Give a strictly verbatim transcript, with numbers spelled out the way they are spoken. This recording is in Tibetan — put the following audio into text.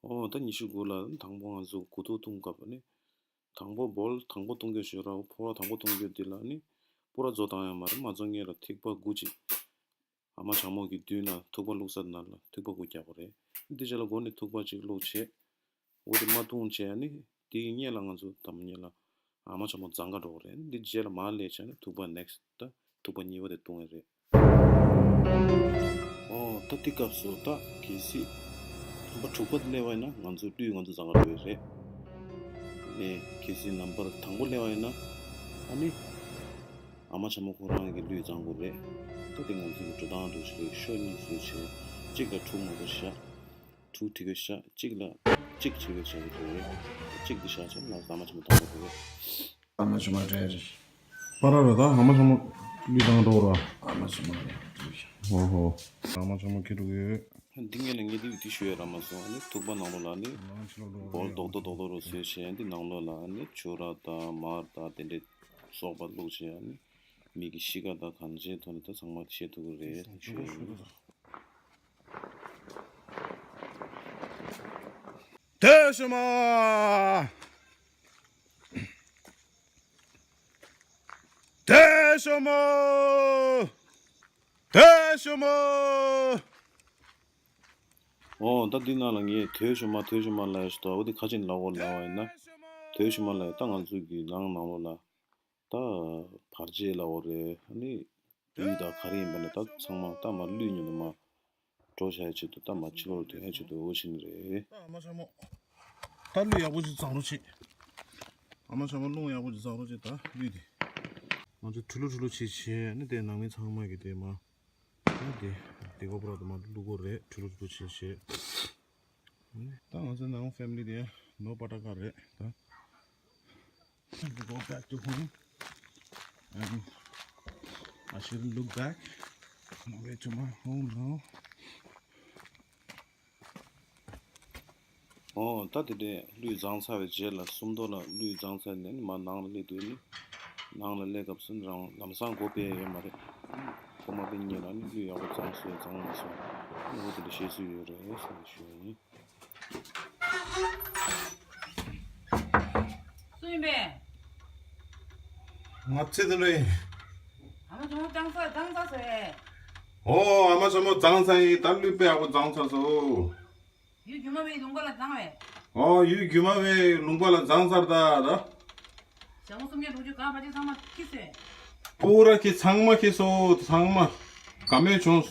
ཨོ་ད་ཉི་ཤུ་དགུ་ལ་དང་པོ་ང་ཚོ་དགུ་ཐུག་བཏུང་སྐབས་ནི། དང་པོ་བོལ་དང་པོ་གཏོང་རྒྱུ་ཞོར་ར་ཕོ་བ་དང་པོ་གཏོང་རྒྱུ་འདི་ལ་ནི་པུ་ར་རྫོ་བཏང་ཡ་མ་རེད། མ་རྫོ་ངེས་ལ་ཐིགས་པ་དགུ་ཅིག་ཨ་མ་ཇོ་མོ་གི་མདུན་ལ་ཐུག་པ་བླུགས་ས་ནང་ལ་ཐིགས་པ་དགུ་རྒྱག་དགོས་རེད། འདི་རྗེས་ལ་མགོ་ནས་ཐུག་པ་གཅིག་བླུགས་བྱས། འོ་དེ་མ་བཏུང་བྱས་ནི་དེའི་སྔོན་ལ་ང་ཚོ་དམ་སྔོན་ལ་ཨ་མ་ཇོ་མོ་བརྫང་ག་འགྲོ་དགོས་རེད། འདི་རྗེས་ལ་མར་སླེབས་བྱས་ནི་ཐུག་པ་ནེག་སི་ཊི་ད་ཐུག་པ་གཉིས་པ་དེ་བཏུང་ཡ་རེད། ཨོ་ད་དེ་སྐབས་སུ་ད་གལ་སྲིད་ནམ་པ་དྲུག་པ་སླེབས་པ་ཡིན་ན་ང་ཚོའི་གླུད་ང་ཚོ་བརྫང་ག་འགྲོ་ཡི་རེད། ནས་གལ་སྲིད་ནམ་པར་དང་པོ་སླེབས་པ་ཡིན་ན་ཨ་ནི་ཨ་མ་ཇོ་མོ་ཁོ་རང་གི་གླུད་བརྫང་དགོས་རེད། ད་དེ་ང་ཚོའི་གི་འགྲོ་སྟངས་འགྲོ་ཞིག་རེད། ཤོ་གཉིས་བཟོས་བྱས་གཅིག་ལ་ཁྲུ་མང་པོ་བཞག་ཁྲུ་ཁྲི་གི་བཞག་གཅིག་ལ་གཅིག་ཁྲི་གི་བཞག་གི་འགྲོ་རེད། གཅིག་དེ་བཞག་བྱས་ལ་ཨ་མ་ཇོ་མོ་བརྫང་ག་འགྲོ་རེད། ཨ་མ་ཇོ་མོ་སྤྲད་རེད། པ་ར་ར་ད་ཨ་མ་ཇོ་མོ་གླུད་བཏང་འགྲོ་ར། ཨ་མ་ཇོ་མོ་རེད། ཧོ་ཧོ། ཨ་མ་ཇོ་མོ་ཁྱེར་འགྲོ་གི་ཡོད། འདི་ངས་ལ་ངས་འདི་འདི་ཞུ་ཡ་ར་མ་སོང་། ཨ་ནི་ཐུག་པ་ནང་ལོགས་ལ་ནི་བོལ་རྡོག་རྡོག་རྡོག་རྡོག་རུ་བཟོས་བྱས། འདི་ནང་ལོགས་ལ་ནི་ཆུ་ར་དང་མར་དང་དེ་འདྲའི་བཙོག་པ་བླུགས་བྱས། ཨ་ནི་མི་གི་གཤིས་ཀ་དང་གང་ཅིའི་ཐོག་ནས་ད་ཚང་མ་བཤད་ཐུབ་ཀྱི་རེད་ཞུ་ཡ་ཡིན། ཐོས་ཤོ་མ། ཐོས་ཤོ་མ། ཐོས་ཤོ་མ། ཨོ་ད་འདི་ནང་ལ་ངས་ཐོས་ཤོ་མ་ཐོས་ཤོ་མ་ལབ་ཡ་ཞིག་འདུག་འོ་དེ་ཁ་ཆེ་ནས་ལབ་དགོས་ལབ་པ་ཡིན་ན། ཐོས་ཤོ་མ་ལབ་ཡ་ད་ང་ཚོའི་གི་ནང་ནང་ལོགས་ལ་ད་བར་ཆད་ལབ་དགོས་རེད། ཨ་ནི་ལུས་དང་ག་རེ་ཡིན་པ་ནི་ད་ཚང་མ་ད་མར་གླུད་མཉམ་དུ་མར་འགྲོ་བྱ་ཡ་ཆེད་དུ་ད་མར་ཕྱི་ལོགས་ལ་ཐོན་ཡ་ཆེད་དུ་འོ་བྱེད་ནི་རེད། ད་ཨ་མ་ཇོ་མོ་ད་གླུད་ཡག་པོ་ཞིག་བརྫང་རོགས་བྱེད། ཨ་མ་ཇོ་མོ་རླུང་ཡག་པོ་ཞིག་བརྫང་རོགས་བྱེད། ད་གླུད་དེ་ང་ཚོ་ཁྲུ་ལུ་ཁྲུ་ལུ་བྱེད་བྱེད་ནི་དེ་ནང་མི་ཚང་མ་གི་དེ་མ། ཨ་དེ་དེ་གོ་པ་ར་དུ་མ་བླུག་གོ་རེད། ཁྲུ་ལུ་ཁྲུ་ལུ་བྱེད་བྱེད། ད་ང་ཚོ་ནང་ཕེ་མི་ལི་དེ་ནོ་པ་ཏ་ཀ་རེད་ད། We go back to home and I shouldn't look back. On my way to my home now. ཨོ་ད་དེ་འདྲའི་གླུད་བརྫངས་ཚར་བའི་རྗེས་ལ་སུམ་མདོ་ལ་གླུད་བརྫངས་ཚར་ནས་མར་ནང་ལ་སླེབས་དུས་ནི། ནང་ལ་སླེབས་སྐབས་སུ་རང་ལམ་སང་སྒོ་ཕྱེ་ཡོད་མ་རེད། སྒོ་མ་ཕྱེ་སྔོན་ལ་ནི་གླུད་ཡག་པོ་བརྫངས་སོང་བརྫངས་མ་སོང་། ཨོ་དེ་འདྲ་བཤད་སྲོལ་ཡོད་རེད་ཟེར་ནས་ཞུ་ཡ་ཡིན། སུ་ཡིན་པས། ང་ཚེ་དེ་འདྲ་ཡིན། ཨ་མ་ཇོ་མོ་བརྫངས་ཚར་བརྫངས་ཚར་ཟེར། ཨོ་ཨ་མ་ཇོ་མོ་བརྫངས་ཚར་ཡིན། ད་གླུད་དཔེ་ཡག་པོ་བརྫངས་ཚར་སོང་། ཡུལ་སྒྱུ་མ་བའི་ལུང་པ་ལ་བརྫངས་བས། ཨོ་ཡུལ་སྒྱུ་མ་བའི་ལུང་པ་ལ་བརྫངས་ཚར་ད་ད། ཞག་པོ་སུམ་བརྒྱ་དྲུག་ཅུ་གང་བ་ཅི་ཚང་མ་ཁྱི་ཟོས། པུ་ར་ཁྱི་ཚང་མ་ཁྱི་སོ་ཚང་མ་ག་མེད་བྱུང་།